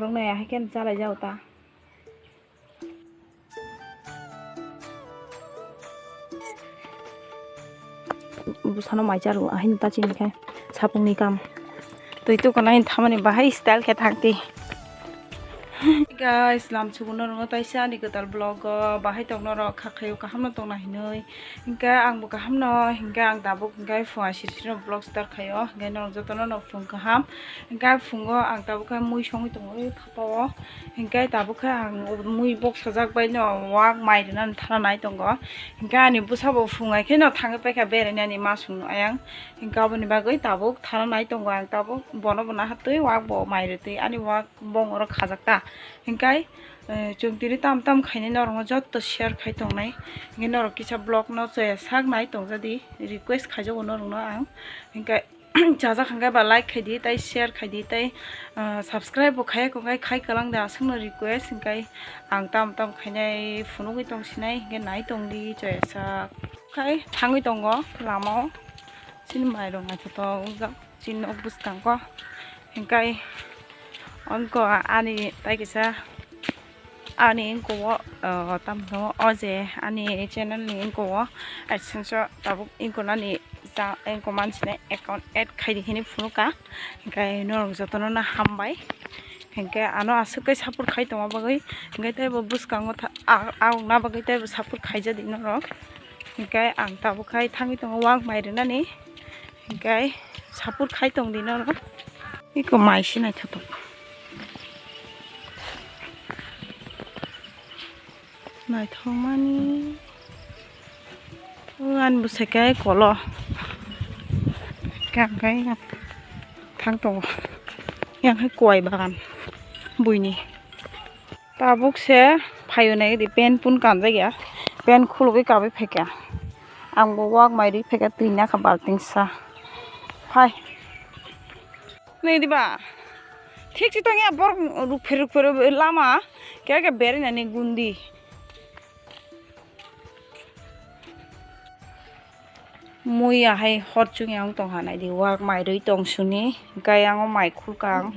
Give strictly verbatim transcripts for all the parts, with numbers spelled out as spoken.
Nai ahai khe chalai jao ta. Bwsano mai charo ahai ta chini khe sapung ni kam. Twi tukuna thamani bahai style khe thang ti. Guys, lam suguno rwngo taisa ani kwtal vlog o bahai tongno rok kha khayo kaham no tongna hinwi. Hinkhe ang bo kaham no, hinkhe ang tabuk hinkhe phunga siri siri no vlog start khayo, hinkhe norok jotono no phung kaham. Hinkhe phungo ang tabuk khe mui songwi tongo oi phatao, hinkhe tabuk khe ang mui bok sajak bai no wak mai rwnani thana nai tongo. Hinkhe ani bwsa bo phung hai khe no thangwi paikha berainani masung no ayang, hinkhe aboni bagwi tabuk thana nai tongo ang tabuk bono bo nahartwi wak bo mai rwtwi ani wak bong oro khajak ta. Hinkhe, eh, chwng tini tam tam khainai norokno jotto share khai tongnai. Hinkhe norok kisa vlog no chaya sak nai tongjadi, request khaijago norokno ang. Hinkhe chajak hinkhe ba like khaidi, tei share khaidi, tei, ah, subscribe bo khaiya kongkhe khai kwlang de aswkno request. Hinkhe ang tam tam khainai phunugwi tongsinai, hinkhe nai tongdi chaya sak. Khai thangwi tongo lamao, chini mairok naithotok wngjak. Chini nok bwskango hinkhe onko ani tai kisa ani inko o, o, tamo o je ani channel ni inko o AdSense o tabuk inko nani ja inko mansinai account add khaidi hinwi phunukha, hinkhe norok jotono no hambai, hinkhe ano aswk khe support khai tongma bagwi, hinkhe teibo bwskango tha-, a-, a-, wngna bagwi teibo support khaijadi norok. Hinkhe ang tabuk khai thangwi tongo wak mai rwnani. Hinkhe support khai tongdi norok. Eko mai se naithotok. Naithokmani. O ani bwsai khe kolo. Hinkhe ang khai thang tongo. Yang hai kuai bagan buini. Tabuk se phaio nai di pen pun kanjak ya, pen khulugwi kabui phaikha. Ang bo wak mai rwi phaikha twi nakha balting sa. Phai. Nai di ba. Thik si tong ya borok rukpher rukpher lama khe khe berainani gundi. Mui ahai hor chwng yang tong ha nai di wak mai rwi tong suni, hinkhe yang o mai khulkang.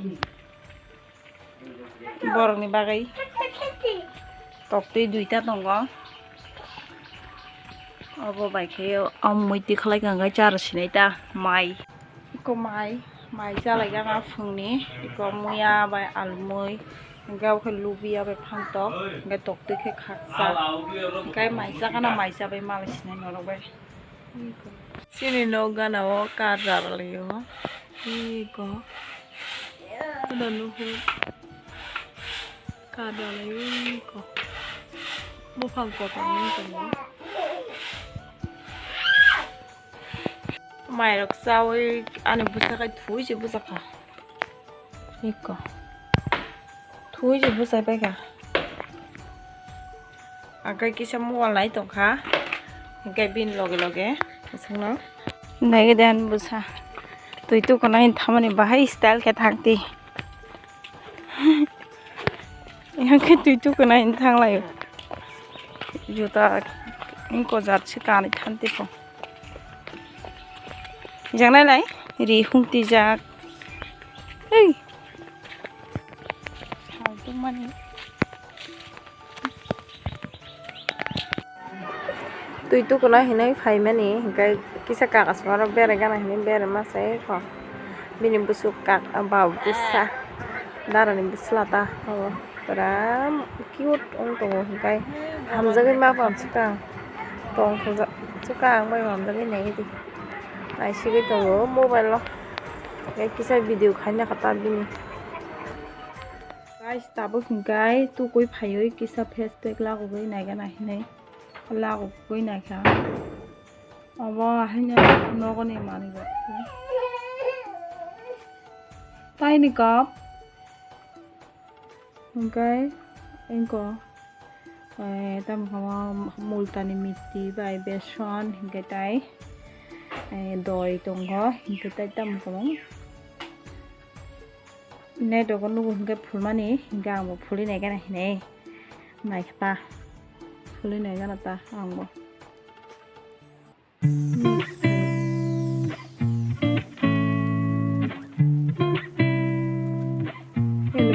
Borokni bagwi toktwi duita tongo. Obo bai khe o mui tikhlai kha, hinkhe chara sinai ta mai. Eko mai, mai chalai gana phungni, eko muya bai almui, hinkhe obo khe lubiya bai phantok, hinkhe toktwi khe khaksa, hinkhe mai chakana mai chabai malai sinai norok bai. Chini nok gana o kar rarlaio. Iko. Ano nuhu. Kar rarlaio iko. Buphang kotor ni tongo. Mairok chawi ani bwsa khai thui se bwsa kha. Iko. Thui je bwsai paikha. Akai kisa mobile nai tongkha. Hinkhe bini loge loge aswkno. Nai de ani bwsa. Twi tukuna hin thamani bahai style khe thang ti. Yang khe twi tukuna hin thang laio. Juta inko jat se kanwi than ti pho. Jang nai lai ri hung tijak. Hey. Hal tongmani. Twi tukuna hinwi phaimani hinkhe kisa kakas oro berai gana hinwi berai masa eko. Bini bwswk kak ba bwsa darani bwsla ta obo pura cute wng tongo hinkhe hamjagwi ma phan swkang tong swkang bai hamjagwi naidi naisigwi tongo mobile o. Tei kisa video khaina kha ta bini. Guys, tabuk hinkhe tukui phaiwi kisa face pack lagogwi naigana hinwi lagogwi naikha. Obo haino nogoni manwi bo. Taini cup. Hinkhe inko, eh, tamo khe multani mitti bai beson hinkhe tai, eh, doi tongo hinkhe tai tamo khe net rogo nugo hinkhe phulmani hinkhe ang bo phulwi naikhe hinwi naikha ta phulwi naikhe ta ang bo.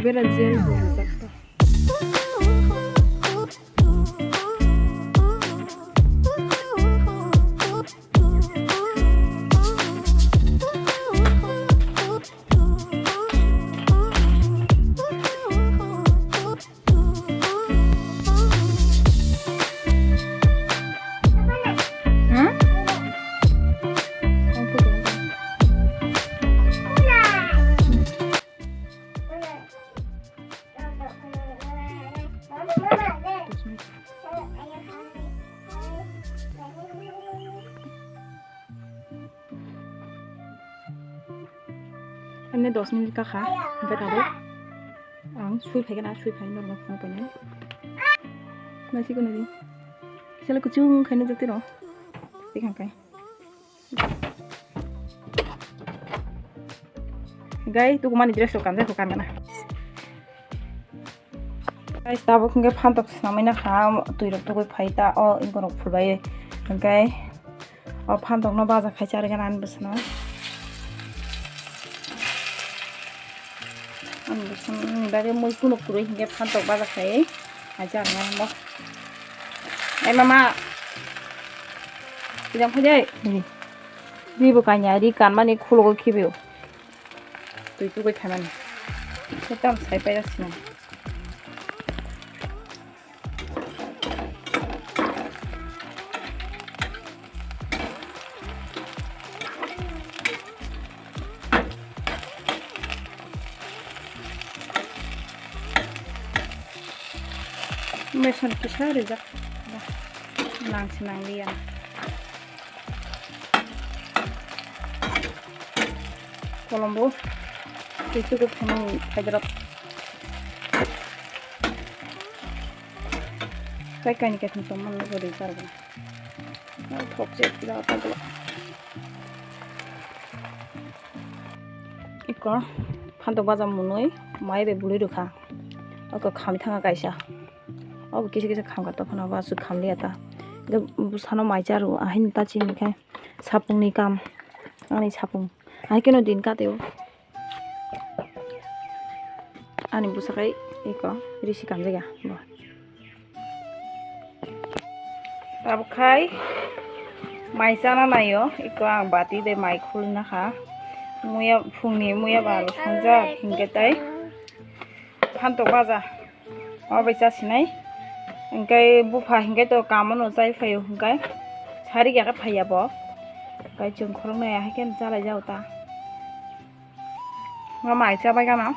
Bera jel bo rijak ta. Ani dos minute kakha, hingke tabuk ang sui phaikhe na, sui phai norok phone painai. Nasi kono di. Sala kuchung khaina jati ro. Tikhang kai. Gai tukumani dress rok kanjak kho kangana. Guys, tabuk hingke phantok swnamwi nakha, twi rok tugui phai ta, o ingkorok phulbai. Hingke o phantok no baja khai charwgana ani bwsano. Ani bwsano ni bagwi mui kunuk kwrwi hingke phantok baja khai. Aja ang mo. Ai mama. Kijang phai dai. Ri. Ri bo kanya, ri kanmani khulogo khibio. Twi tugui khaimani. Khe tam sai pai jasino. Beson kisa rijak. Nang se nang liya. Kolombo. Tei chukur kheno phaidrop. Kai kaini kaitham tongmani bo rijak bo. Thok se pura tongkla. Iko phantok baja mwnwi mai bai bwlwi rwkha. Oko khamwi thangkha kaisa. Obo kisa kisa khamkha, tokhono bo aswk khamliya ta. Hwnkhe bwsano mai cha rw, ahai ta chini khe sapungni kam. Ani sapung. Ahai kheno din kate o. Ani bwsa khai eko risi kanjaya bo. Tabuk khai mai chana naio, eko ang bati bai mai khulna kha. Muya phungni muya bar sangjak hingke tai phantok baja. Obo bai chasinai. Hingke bupha hingke to kamono chai phaio hingke sari ya khe phaiya bo. Hingke chwng khoroknwi ahai khe chalai jago ta. Omo mai chabai gana.